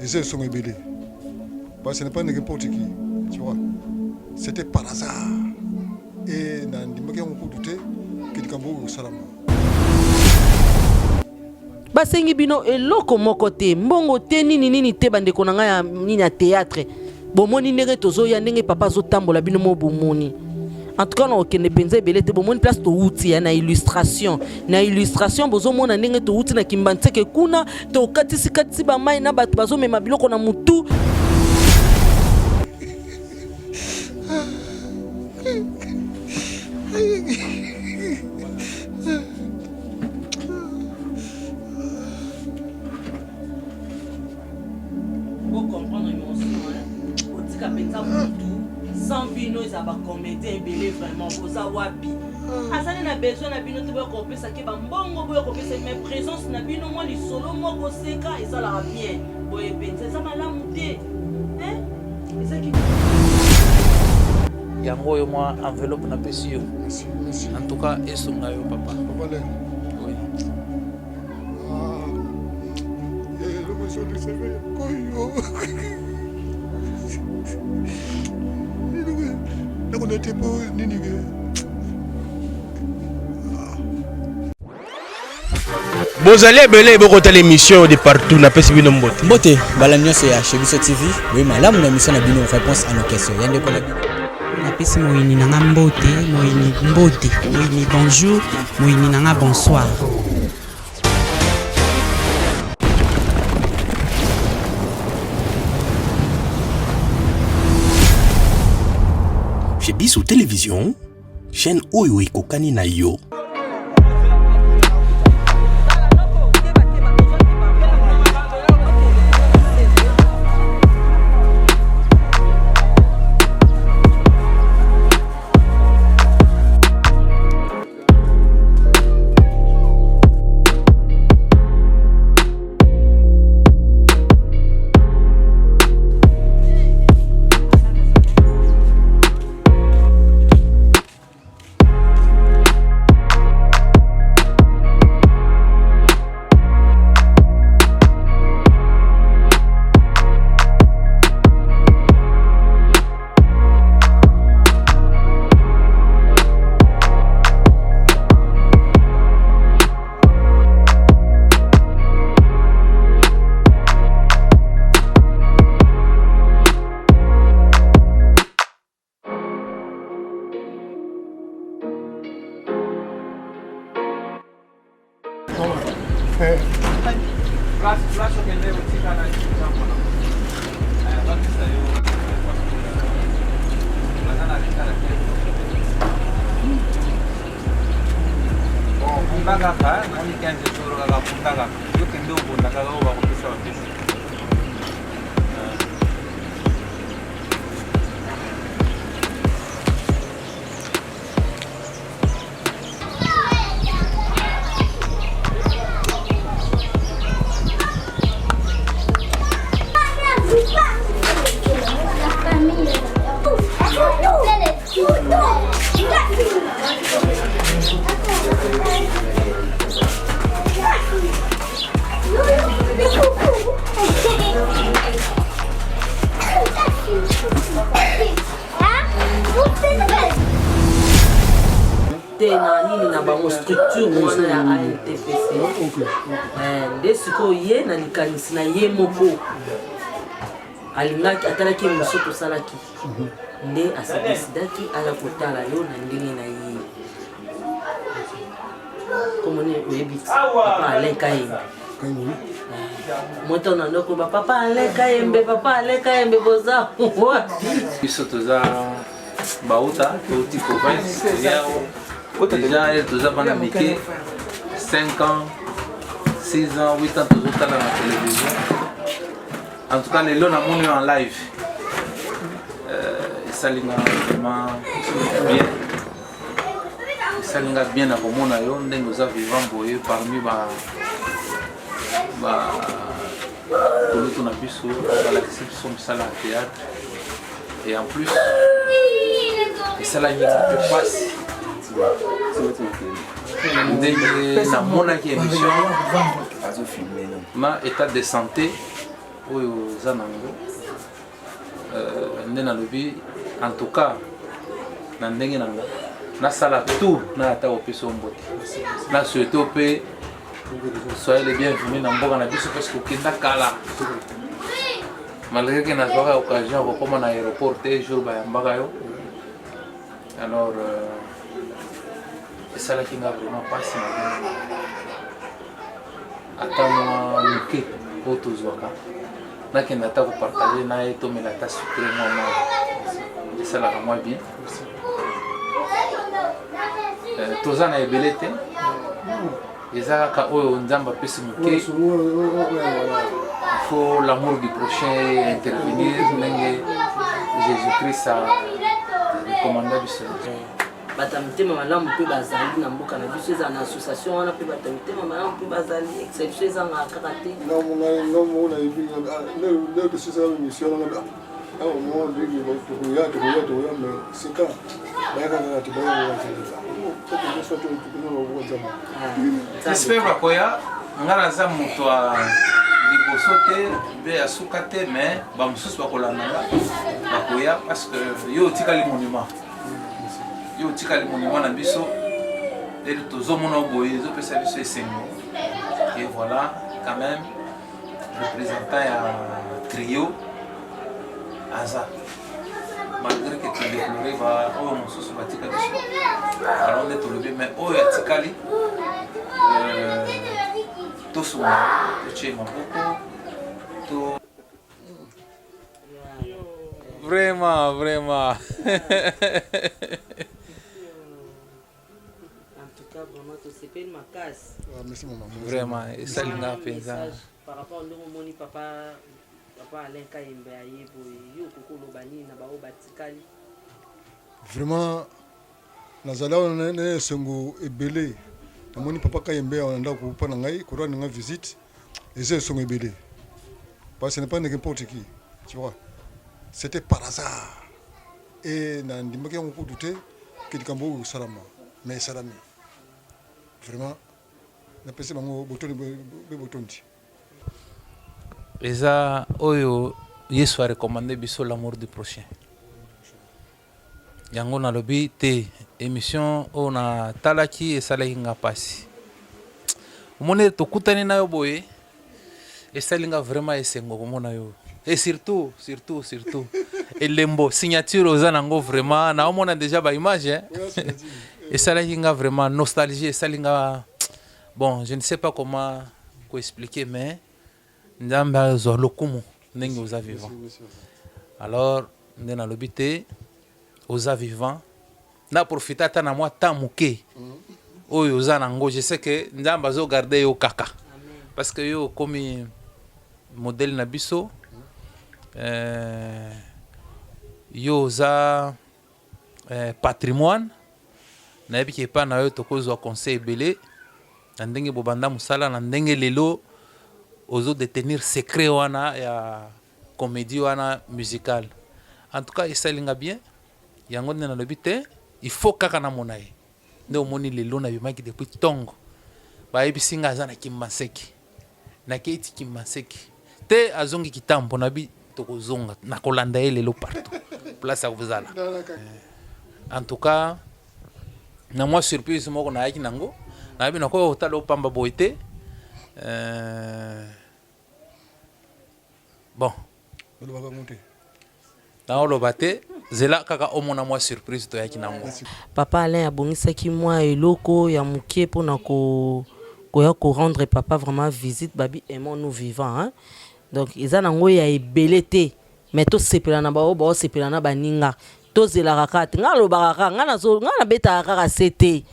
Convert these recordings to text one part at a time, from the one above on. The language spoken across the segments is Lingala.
Eza esongo ebele. Parce que ce n'est pas n'importe qui, tu vois. C'était par hasard. Et na ndimaki yango kutu te ke likambo oyo ekosalama. Basengi bino eloko moko te, mbongo te, nini nini te, bandeko na ngai ya nini ya théâtre. Bomoni ndenge tozoya, ndenge papa azotambola bino mo bomoni. En tout cas, nakokende mpenza ebele te, bomoni place towuti ya na illustration. Na illustration bozomona ndenge towuti na Kimbanseke kuna, tokatisi katisi ba mai na bato bazomema biloko na mutu. Bo comprendre émotion hein. Otika penza mutu sans bino eza ba comédien ebele vraiment boza wapi? Azali na besoin na bino te boya kopesa ke ba mbongo boya kopesa mais présence na bino mwa lisolo moko seka esalaka bien boye penza eza malamu te hein ezaki yango oyo mwa enveloppe napesi yo en tout cas esunga yo papa. Papa Len. Oui. Bozali ebele bokotala émission de partout napesi bino mbote. Mbote bala nyonso ya chez biso TV, boye malamu na émission na bino réponse à nos questions. Ya ndeko na bino. Napesi moyini na nga mbote, moyini mbote, moyini bonjour, moyini na nga bonsoir. Chez biso télévision, chaîne oyo ekokani na yo. Te na nini na bango structure wana ya ANTPC. Nde sikoyo ye na likanisi na ye moko alingaki atalaki émission tosalaki nde asedesidaki aya kotala yo na ndenge na ye komoni oyebi papa Alain Kayembe moto na ndoko ba papa Alain Kayembe papa Alain Kayembe boza wapi? Biso toza bauta touti province déjà toza bana mike 5 ans 6 ans 8 ans tozotala na télévision. En tout cas lelo namoni yo en live esali nga vraiment bien, esali nga bien na komona yo ndenge oza vivant boye parmi ba ba kulutu na biso balakisi biso mosala ya théâtre. Et en plus esalaki nga mpe mpasi ndenge namonaki émission na état de santé. oyo oza nango euh, nde nalobi en tout cas na ndenge na nga nasala tout na ata kopesa yo mbote na souhaite yo mpe soyez le bienvenu na mboka na biso parce que okenda kala malgré ke nazwaka occasion ya kokóma na aéroport te jour bayambaka yo alors euh, esalaki nga vraiment mpasi na bino ata mwa moke oyo tozwaka nakende ata kopartage na ye tomela ata sucre mwa mai esalaka mwa bien euh, toza na ebele te eza kaka oyo nzambe apesi moke il faut l'amour du prochain intervenir ndenge jésus christ a recommanda biso bato ya mitema malamu mpe bazali na mboka na biso ezala na association wana mpe bato ya mitema malamu mpe bazali exception ezangaka kaka te J'espère bakoya nga naza moto ya liboso te mpe ya suka te mais bamosusu bakolanda nga bakoya parce que yo otikali monument yo otikali monument na biso ete tozomona boye ezopesa biso esengo et voilà quand même représentant ya trio aza malgré que todeplore baoyo mosusu batika biso alors nde tolobi mais oyo atikali euh, tosunga totie maboko to vraiment vraiment En tout cas, vraiment, tosepeli makasi. Ah, merci maman. Vraiment, esali nga mpenza. Par rapport ndenge omoni papa papa Alain Kayembe aye boye, yo okoki koloba nini na baoyo batikali? Vraiment, nazali awa na esengo ebele. Namoni papa Kayembe awa na ndako mpo na ngai korendre nga visite, eza esengo ebele. Parce que ce n'est pas n'importe qui, tu vois. C'était par hasard. Et nandimaki yango kutu te ke likambo oyo ekosalama mais esalami vraiment napesi bango botondi be botondi. Eza oyo Yesu a recommande biso l'amour du prochain. Yango nalobi te emission oyo natalaki esalaki nga pasi. Omoni tokutani na yo boye esali nga vraiment esengo komona yo et surtout surtout surtout elembo signature oza nango vraiment naomona déjà ba image hein? esalaki nga vraiment nostalgie esali nga bon je ne sais pas comment koexpliquer mais nzambe azwa lokumu ndenge oza vivant alors nde nalobi te oza vivant na profite ata na mwa temps moke oyo oza nango je sais que nzambe azo garde yo kaka parce que yo okomi modèle na biso euh, yo oza euh, patrimoine nayebi ke epai na yo tokozwa conseil ebele na ndenge bobanda mosala na ndenge lelo ozo detenir secret wana ya comédie wana musicale en tout cas esali nga bien yango nde nalobi te il faut kaka namona ye nde omoni lelo nabimaki depuis ntongo bayebisi nga aza na kimbanseke nakei ti kimbanseke te azongi kitambo nabi tokozonga nakolanda ye lelo partout place akozala en tout cas na mwa surprise moko nayaki nango nayebi nakoki kotala opamba boye te euh, bon olobaka yango te naoloba te zela kaka omona mwa surprise toyaki nango papa Alain abongisaki mwa eloko ya moke mpona ko koya ko rendre papa vraiment visite babi aimons nous vivants hein? Donc eza nango ya ebele te mais tosepela na baoyo baosepela na baninga tozelaka kaka te ngai alobaka kaka ngai nabetaka kaka se te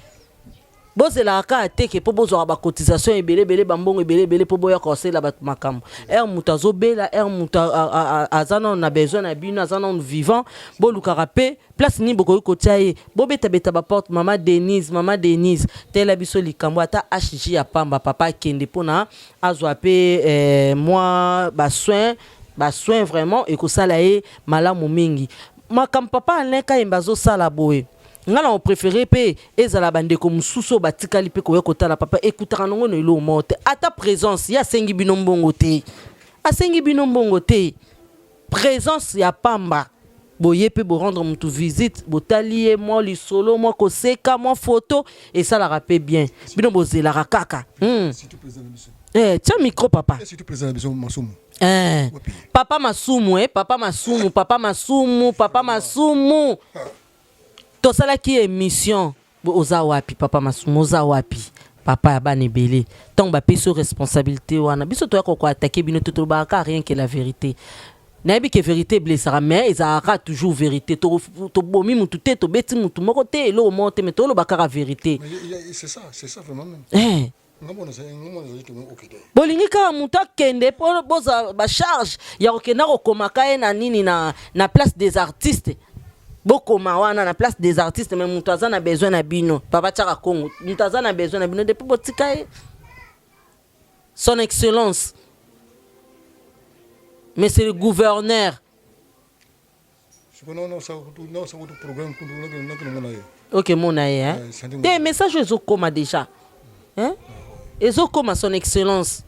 Bozelaka kaka te ke po bozwaka ba cotisation ebele ebele ba mbongo ebele ebele po boya kosalela bato makambo. Heure moto azobela, heure moto aza nano na besoin na bino, aza nano vivant, bolukaka pe place nini bokoki kotia ye. Bobeta beta ba porte, mama Denise, mama Denise, tela biso likambo ata HJ ya pamba papa akende pona azwa pe eh, mwa ba soins, ba soins vraiment ekosala ye malamu mingi. Makambo papa Alain Kayembe azosala boye. Nga nako prefere pe ezala ba ndeko mususu oyo batikali pe koya kotala papa ekutaka nango na eloko moko te ata presence ye asengi bino mbongo te. Asengi bino mbongo te. Presence ya pamba. Boye pe bo rendre mutu visite, botali ye mwa lisolo, mwa koseka, mwa photo, esalaka pe bien. Bino bozelaka kaka. Hmm. Eh, tia micro papa. Surtout président na biso Masumu. Eh. Papa Masumu, eh, papa Masumu, papa Masumu, papa Masumu. Tosalaki émission. Oza wapi papa Masumu, oza wapi? Papa ya bana ebele. Tango bapesi yo responsabilité wana, biso toya ko attaquer bino te, tolobaka kaka rien que la vérité. Nayebi ke vérité eblessaka mais ezalaka toujours vérité. Tobomi mutu te, tobeti mutu moko te, eloko moko te, mais toloba kaka vérité. C'est ça, c'est ça vraiment même. Eh. Bolingi kaka mutu akende po bozwa ba charge ya kokenda kokomaka ye na nini na, na place des artistes bokoma wana na place des artistes mais mutu aza na besoin na bino papa tiaka Congo mutu aza na besoin na bino depuis botika ye son excellence monsieur le gouverneur Ok mona ye hein? Eh, te message ezokoma déjà hein? Ezokoma son excellence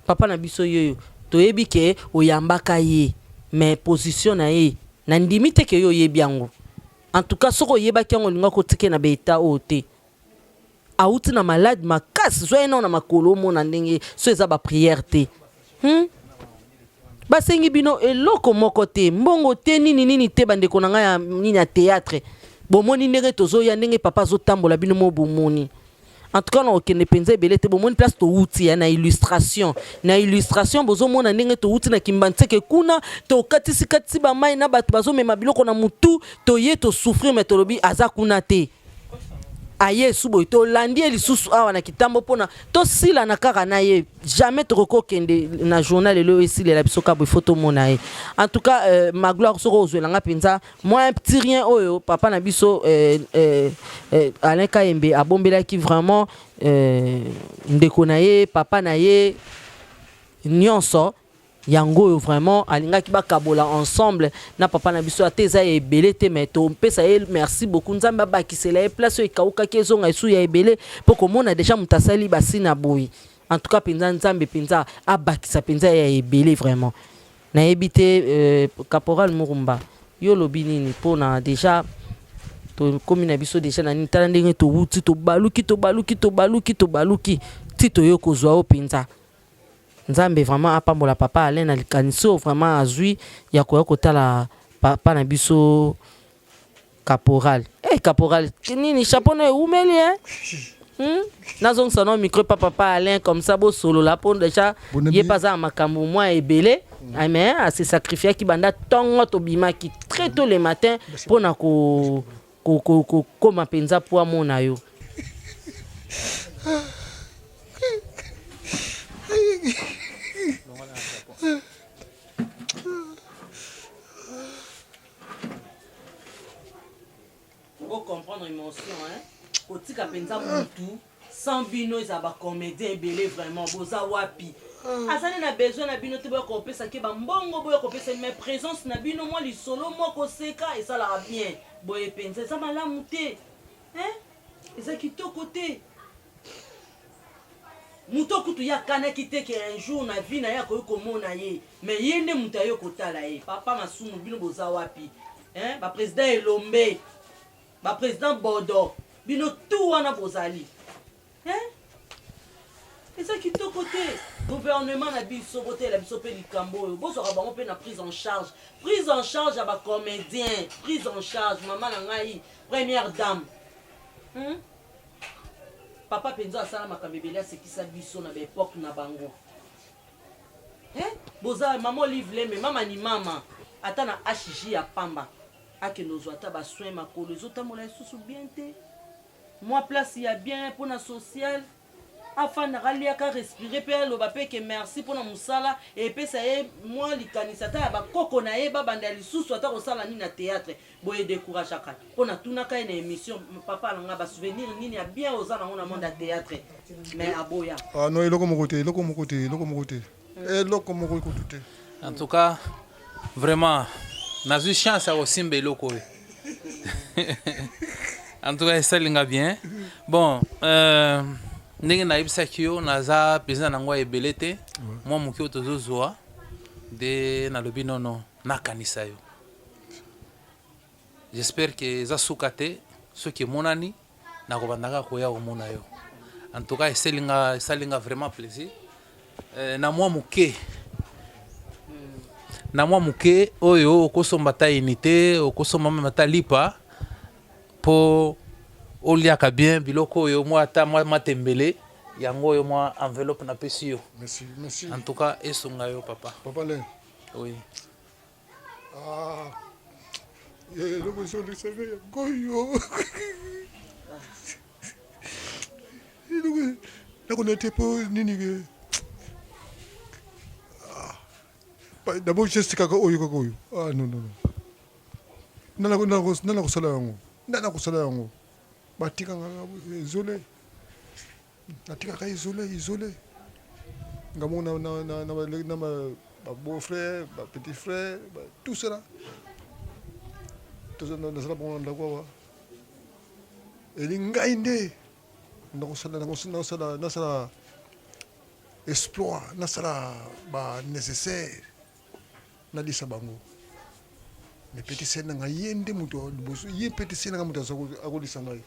papa na biso yoyo toyebi ke oyambaka ye mais position na ye na ndimi te ke yo oyebi yango en tout cas soki oyebaki yango olinga kotika na ba etat oyo te awuti na malade makasi zwa ye nao na makolo omona ndenge so eza ba prière te hmm? basengi bino eloko moko te mbongo te nini nini te bandeko na ngai ya nini ya théâtre bomoni ndenge tozoya ndenge papa azotambola bino mo bomoni en tout cas na okende mpenza ebele te bomoni place towuti ya na illustration na illustration bozomona ndenge towuti na kimbanseke kuna tokatisi katisi bamai na bato bazomema biloko na mutu toye tosouffrir me tolobi aza kuna te aye esu boye tolandi ye lisusu awa na kitambo mpona tosilana kaka na ye jamais tokoki kokende na journal lelo esilela biso kaka boye fo tomona ye en tout cas euh, magloire soki ozwela nga mpenza mwa un petit rien oyo papa na biso euh, euh, euh, Alain Kayembe abombelaki vraiment euh, ndeko na ye papa na ye nyonso Yango oyo vraiment alingaki bakabola ensemble na papa na biso ata eza ya ebele te mais topesa ye merci beaucoup nzambe abakisela ye place oyo ekaukaki ezonga esu ya ebele mpo komona deja moto asali basina boye en tout cas mpenza nzambe mpenza abakisa mpenza ya ebele vraiment nayebi te euh, caporal murumba yo olobi nini mpo na deja tokomi na biso deja na nini tala ndenge towuti tobaluki tobaluki tobaluki tobaluki ti toye kozwa yo mpenza Nzambe vraiment apambola papa Alain na likanisi oyo vraiment azui ya koya kotala papa na biso caporal. Eh caporal nini chapeau no ewumeli hein? Hmm? Nazongisa no micro pa papa Alain comme ça bosolola po déjà ye pe aza na makambo mwa ebele mm. mais ase sacrifiaki banda tongo tobimaki très tôt le matin mpo na ko kokoma mpenza mpo amona yo. Bo comprendre emotion hein kotika penza mutu sans bino eza ba comedien ebele vraiment boza wapi azali na besoin na bino te boya kopesa ke ba mbongo boya kopesa mais présence na bino mwa lisolo mwa koseka esalaka bien boye penza eza malamu te hein eza kitoko te moto kutu ye akanaki te ke un jour na vie na ye akoki komona ye mais ye nde moto aye kotala ye papa masumu bino boza wapi hein ba président elombe ba président bodo bino tout wana bozali hein eza kitoko te gouvernement na biso botelela biso mpe likambo oyo bozwaka bango mpe na prise en charge prise en charge ya bacomédien prise en charge mama na ngai première dame hmm? Papa penza asala makambo ebele asekisa biso na ba epoque na bango. Hein? Boza mama Olive Lembe, mama ni mama ata na HJ ya pamba akende ozwa ata ba soins makolo ezotambola lisusu bien te. Mwa place ya bien pona social afandaka aliaka respire pe aloba pe ke merci pona musala epesa ye mwa likanisi ata ya bakoko na ye babanda lisusu ata kosala nini na theatre. Boye decourageaka po na tunaka ye na emission papa na nga ba souvenir nini ya bien oza nango na monde ya theatre mais aboya. Ah non eloko moko te eloko moko te eloko moko te eloko moko kutu te. En tout cas vraiment nazwi chance ya kosimba eloko oyo en tout cas esali nga bien bon euh, ndenge nayebisaki yo naza mpenza na yango ya ebele te. Mwa moke oyo tozozwa nde nalobi nono nakanisa yo. J'espère que eza suka te, soki emonani nakobanda kaka koya komona yo. En tout cas esali nga esali nga vraiment plaisir. Eh, na mwa moke na mwa moke oyo okosomba ata unité, okosomba meme ata lipa po oliaka bien biloko oyo mwa ata mwa matembele yango oyo mwa enveloppe napesi yo. Merci, merci. En tout cas esunga yo papa. Papa le. Oui. Ah, eloko ezolisa ngai yango oyo. Eloko nakolia te mpo nini ke ah, d'abord geste kaka oyo kaka oyo. Ah non non non. Nana kosala yango. Nana kosala yango. Batika nga isole. Natikaka isole isole. Nga moko na na na na na ba beau frère, ba petit frère, ba tout cela. Nazala bango na ndako awa. Eli ngai nde nakosala nasala nasala exploit, nasala ba nécessaire. Nalisa bango mais petit sœur na ngai ye nde moto liboso ye petit sœur na ngai moto akolisa ngai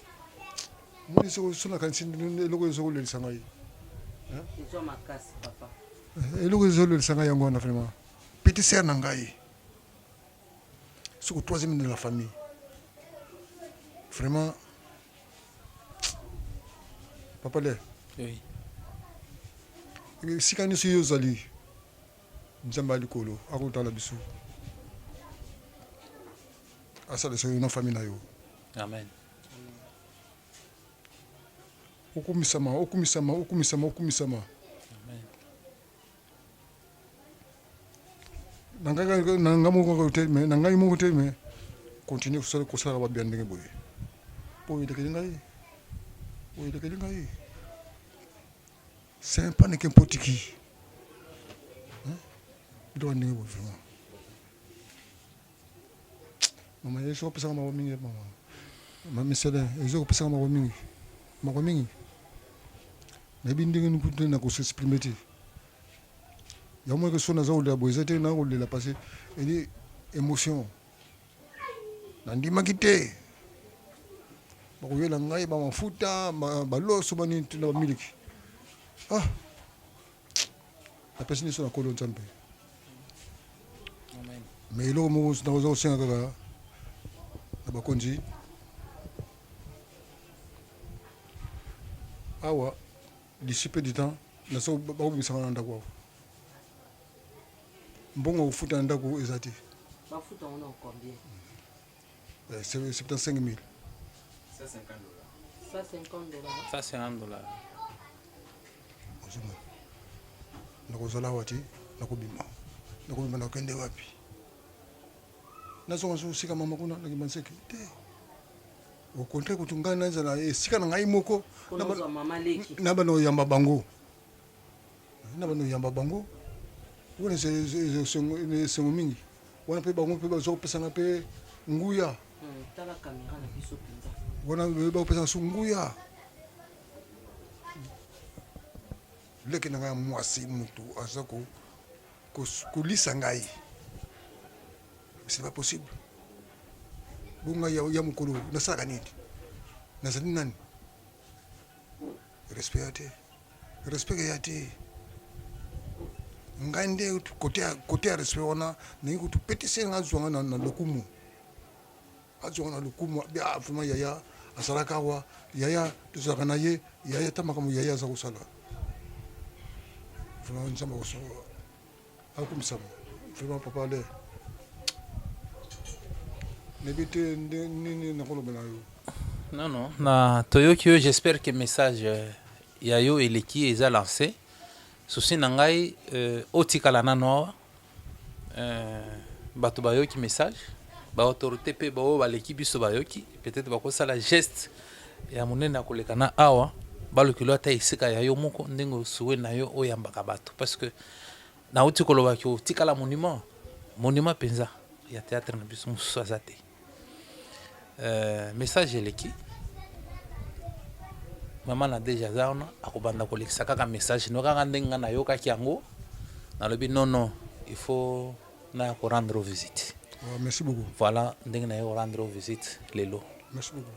moni soko so nakanisi eloko ezo kolelisa ngai eloko ezo lelisa ngai yango wana vraiment petit sœur na ngai soko troisième de la famille vraiment papa le oui. Esika nyonso yo ozali Nzambe ya likolo akotala biso asalisa yo na famille na yo. Amen. Okumisama, okumisama, okumisama, okumisama. Amen. Na ngai na ngai moko te mais na ngai moko te mais continue kosala kosala ba bien ndenge boye. Po elekeli ngai. Oyo elekeli ngai. C'est un pas n'importe qui. Hein? Biloko ndenge boye vraiment. Mama yesu kopesaka mawa mingi mama. Mama misele ezo kopesaka mawa mingi. Mawa mingi. Nayebi ndenge nini kutu na ko s'exprimer te. Yango moko so naza kolela boye eza te na kolela parce que émotion. Nandimaki te bakoyela ngai ba mafuta baloso banini na bamiliki ah napesi nyonso na kolo nzambe mais eloko moko nakoza kosenga kaka na bakonzi awa d'ici peu du temps naso bakobimisaka na ndako awa Mbongo ya kofuta na ndako eza te. Bafuta yango na combien? 75 000. 150 dollars. 150 dollars. Ozomona. Nakozala awa te, nakobima. Nakobima nakokende wapi? Nazonga so esika mama kuna na Kimbanseke te. Au contraire kutu ngai nazala esika na ngai moko na bana oyamba bango. Na bando yamba bango wana esengo mingi wana mpe bango mpe baza kopesanga mpe nguya hmm, wana bakopesanga so nguya leki na ngai ya mwasi motu aza kolisa ngai c'est pas possible bonga ya mokolo nasalaka nini nazali nani Respect ya te. Respect ya te. Ngai nde kote ya kote ya respect wana nayi kutu petit sœur nga azwa nga na, na lokumu. Azwa nga na lokumu. Ah, vraiment yaya azalaka awa, yaya tozalaka na ye, yaya ta makambo yaya aza kosala. Vraiment Nzambe akosala akumisama. Vraiment papa le. Nayebi te nde nini nakoloba na yo. Non non, na toyoki yo j'espère que message euh, ya yo eleki eza lancé. Souci na ngai euh, otikala nano awa euh, bato bayoki message ba autorité mpe baoyo baleki biso bayoki peut-être bakosala geste ya monene ya koleka na awa balukilo ata esika ya yo moko ndenge osuwe na yo oyambaka bato parce que Nauti koloba ke otikala monument, monument penza ya theatre na biso mosusu aza te. Euh, message eleki mama na deja aza wana akobanda kolekisa kaka message no kaka ndenge ngai nayokaki yango. Nalobi non non, il faut naya ko rendre visite. Oh, merci beaucoup. Voilà ndenge naye ko rendre visite lelo. Merci beaucoup.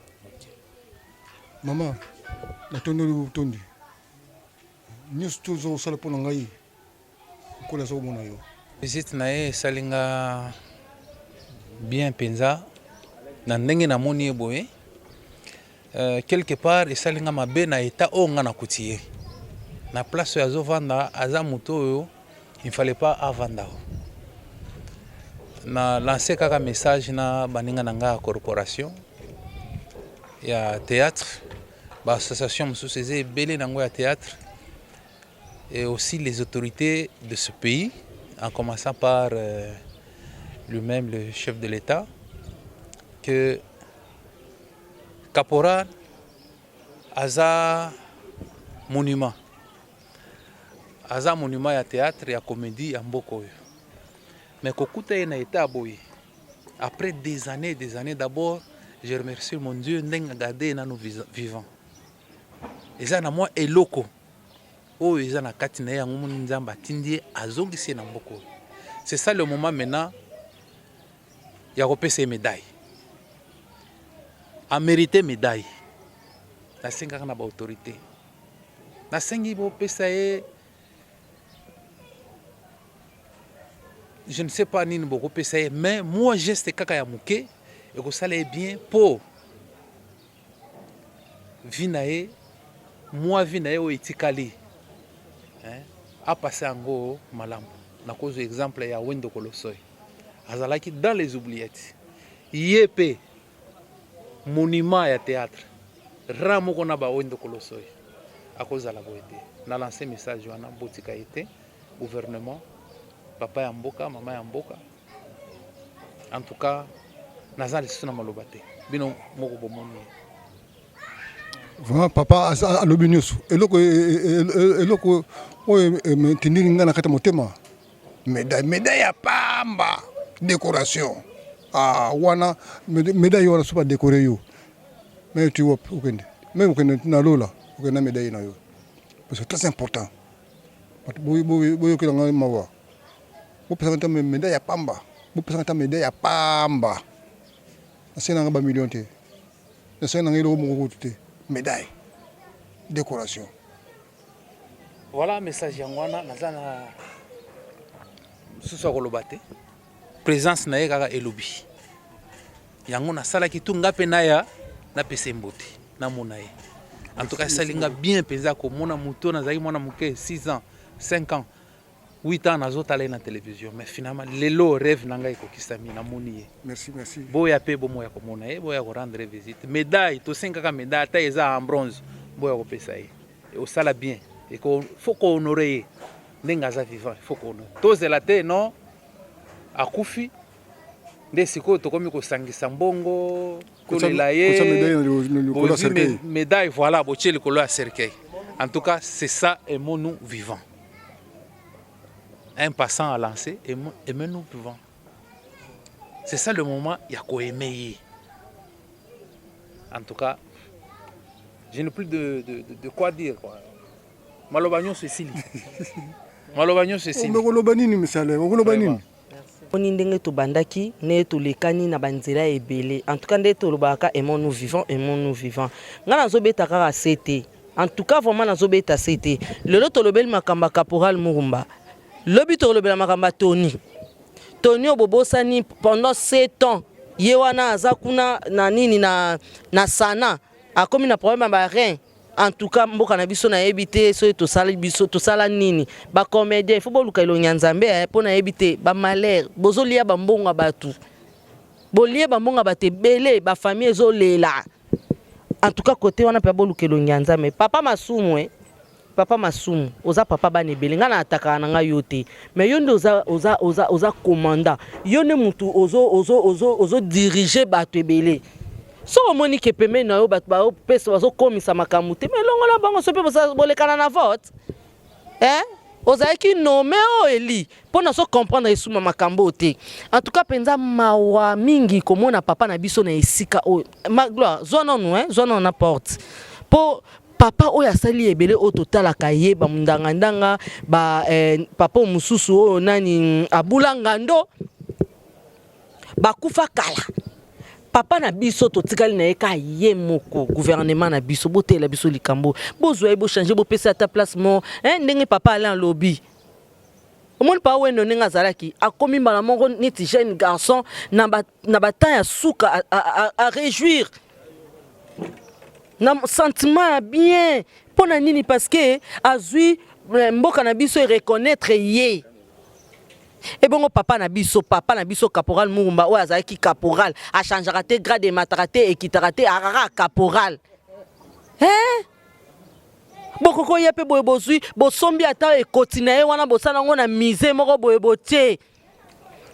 Mama, natondoli botondi nyonso toza kosala mpo na ngai Nkolo aza komona yo. Visite na ye esali nga bien mpenza na ndenge namoni ye boye euh, quelque part esali nga mabe na etat oyo nga nakuti ye na place oyo azovanda aza moto oyo il ne fallait pas avanda o na lance kaka message na baninga na nga ya corporation ya théâtre ba association mosusu eza ebele nango ya théâtre et aussi les autorités de ce pays, en commençant par euh, lui-même le chef de l'État, que Caporal aza monument. Aza monument ya théâtre, ya comédie, ya mboka oyo. Mais kokuta ye na état boye, après des années des années, d'abord, je remercie mon Dieu ndenge agarde ye nanu vivant. Eza na mwa eloko oyo eza na kati na ye, yango moni Nzambe atindi ye azongisi ye na mboka oyo. C'est ça le moment maintenant ya kopesa ye médaille. Amérite médaille. Nasengaka na ba autorité, nasengi bopesa ye, je ne sais pas nini bokopesa ye, mais mwa geste kaka ya moke ekosala ye bien po vie na ye, mwa vie na ye oyo etikali, hein, apase yango malamu. Nakozwa exemple ya Wendo Kolosoy, azalaki dans les oubliettes, ye pe monument ya théâtre ra moko na ba Wendo Kolosoy akozala boye te. Na lance message wana, botika ye te, gouvernement, papa ya mboka, mama ya mboka. En tout cas, naza lisusu na maloba te, bino moko bomoni ye. Vraiment papa alobi nyonso. Eloko eloko oyo etindeli ngai na kati ya motema, médaille, médaille ya pamba, décoration. Ah, wana médaille wana so badécore yo, mais tu wapi okende, même okende na lola, okende na médaille na yo, parce que très important. Bato boyokela ngai mawa, bopesaka ata médaille ya pamba, bopesaka ata médaille ya pamba. Nasengi nanga bamillion te, nasengi nanga eloko moko kutu te, médaille, décoration. Voilà message yango wana, naza na mosusu ya koloba te. Présence na ye kaka elobi yango nasalaki tu nga mpe naya napesa ye mbote, namona ye. En tout cas esali nga bien mpenza komona moto. Nazalaki mwana moke, 6 ans, 5 ans, 8 ans, nazotala ye na télévision, mais finalement lelo rêve na ngai ekokisami, namoni ye. Merci, merci. Boya mpe bomoya komona ye, boya korendre visite. Médaille tosengaka, médaille ata eza en bronze, boya kopesa ye, osala bien. Faut kohonorer ye ndenge aza vivant, il faut kohonorer. Tozela te non akufi nde sikoyo tokomi kosangisa mbongo kolela ye. Bozwi médaille, voilà, botie likolo ya cercueil. En tout cas, c'est ça, aimons-nous vivant. Un passant à lancer, aimons-nous vivant, c'est ça le moment ya koaimer ye. En tout cas, je n'ai plus de quoi dire, quoi. Maloba nyonso esili, maloba nyonso esili. Okoloba nini, misale okoloba nini? Oni ndenge tobandaki, ndenge tolekani na banzela ebele. En tout cas, nde tolobaka, aimons-nous vivant, aimons-nous vivant. Ngai nazobeta kaka se te. En tout cas, vraiment nazobeta se te. Lelo tolobeli makambo ya Caporal Murumba, lobi tolobela makambo ya Tony. Tony oyo bobosani pendant 7 ans, ye wana aza kuna na nini na sana, akomi na problème ya barein. En tout cas, mboka na biso, nayebi te soki tosala, biso tosala nini. Bacomédien, il faut boluka elongi ya Nzambe mpo nayebi te bamalheur. Bozolia bambongo ya bato, bolie bambongo ya bato ebele, bafamille ezolela. En tout cas, côté wana mpe boluka elongi ya Nzambe. Papa Masumu, papa Masumu, oza papa bana ebele. Ngai na atakaka na ngai yo te, mais yo nde oza commandant, yo nde mutu ozodirige bato ebele. Soki omoni ke pembeni na yo bato baopesa, bazokomisa makambo te, mais elongola bango. So mpe bolekana na vote, eh? Ozalaki nommé oyo eli mpo na so comprendre esuma makambo oyo te. En tout cas mpenza mawa mingi komona papa na biso na esika oyo. Magloire, zwa nanu, zwa nanu na porte mpo. Papa oyo asali ebele, oyo totalaka ye bamundangandanga ba, papa oyo mosusu oyo nani, abula ngando, bakufa kala. Papa na biso totikali na ye ka ye moko. Gouvernement na biso, boteyela biso likambo, bozwa ye, bochange, bopesa ata place mo, eh, ndenge papa Alain alobi. Omoni papa Wendo ndenge azalaki, akomi mbala moko neti jeune garçon na batemps ya suka, a réjouir na sentiment ya bien. Mpo na nini? Parce que azwi mboka na biso ereconnaître ye. Ebongo papa na biso caporal Murumba, oyo azalaki caporal, achangeaka te grade, emataka te, ekitaka te, akaka caporal, eh? Bokoko ye mpe boye, bozwi, bosombi ata ekoti na ye wana, bosala yango na musée moko boye, botie.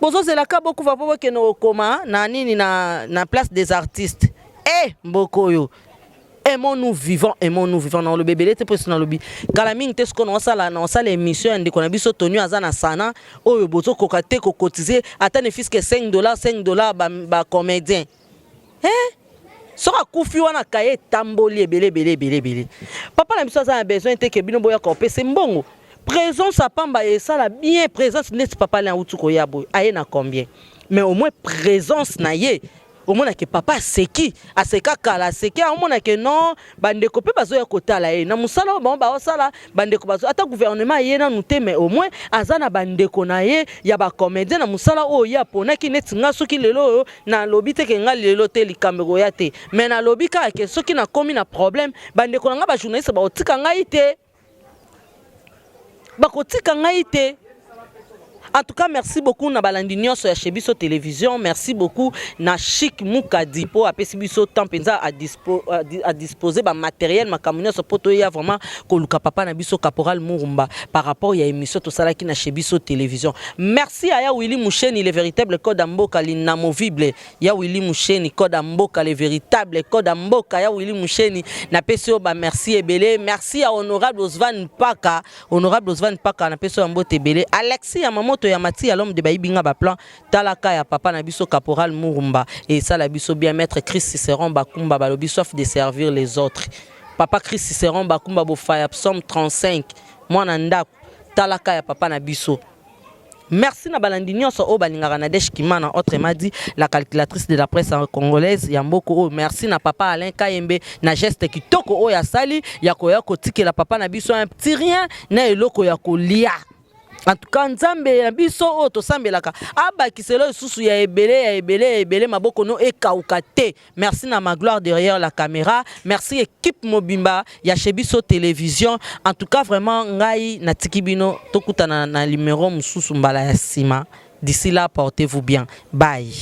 Bozozelaka bokufa mpo bokende kokoma na nini, na place des artistes? E mboka oyo, aimons-nous vivant, aimons-nous vivant. Na olobi ebele te, mpo esi nalobi kala mingi te. Sikoyo naosala émission ya ndeko na biso Tony, aza na sana oyo bozokoka te kocotiser ata ne fût-ce que 5 dollars, 5 dollars, bacomédien, ba eh? Soki akufi wana, kaye etamboli ebele ebele ebele ebele. Papa na biso aza na besoin te ke bino boyaka kopesa mbongo. Présence apamba esala bien. Présence neti papa Alain auti koya boye, aye na combien? Mais au moins présence na ye, omonake papa aseki, aseka kala, aseki, aomonake non, bandeko mpe bazoya kotala ye na mosala oyo bango baosala. Bandeko bazo, ata gouvernement aye nanu te, mais au moins aza na bandeko na ye ya bacomédien na mosala oyo ye aponaki. Neti nga, soki lelo oyo nalobi te ke nga lelo te, likambo ekoya te, mais nalobi kaka ke soki nakomi na problème, bandeko na nga bajournaliste bakotika ngai te, bakotika ngai te. En tout cas, merci beaucoup na balandi nyonso ya chez biso télévision. Merci beaucoup na Chic Mukadi po apesi biso temps mpenza à disposer ba matériel, makambo nyonso po toya vraiment koluka papa na biso caporal Murumba par rapport ya émission tosalaki na chez biso télévision. Merci à ya Willy Musheni, le véritable code mboka, l'inamovible ya Willy Musheni, code mboka, le véritable code mboka ya Willy Musheni. Napesi yo ba merci ebele. Merci à honorable Osvan Paka, honorable Osvan Paka, napesi yo mbote ebele. Alexis ya Mamoto ya Mati ya l'homme de bayibinga baplan, talaka ya papa na biso caporal Murumba esala biso bien. Maître Chris Cicéron Bakumba, balobi soif de servir les autres. Papa Chris Cicéron Bakumba, bofaya psaume 35, mwana ndako, talaka ya papa na biso. Merci na balandi nyonso oyo balingaka na Desh Kimana, autrement dit la calculatrice de la presse congolaise ya mboka oyo. Merci na papa Alain Kayembe na geste kitoko oyo asali ya koya kotikela papa na biso un petit rien na eloko ya kolia. En tout cas, Nzambe na biso oyo tosambelaka abakiselo lisusu ya ebele, ya ebele, ya ebele, maboko no ekauka te. Merci na Magloire derrière la caméra. Merci équipe mobimba ya chez biso télévision. En tout cas, vraiment, ngai natiki bino, tokutana na numéro mosusu mbala ya nsima. D'ici là, portez-vous bien, bye.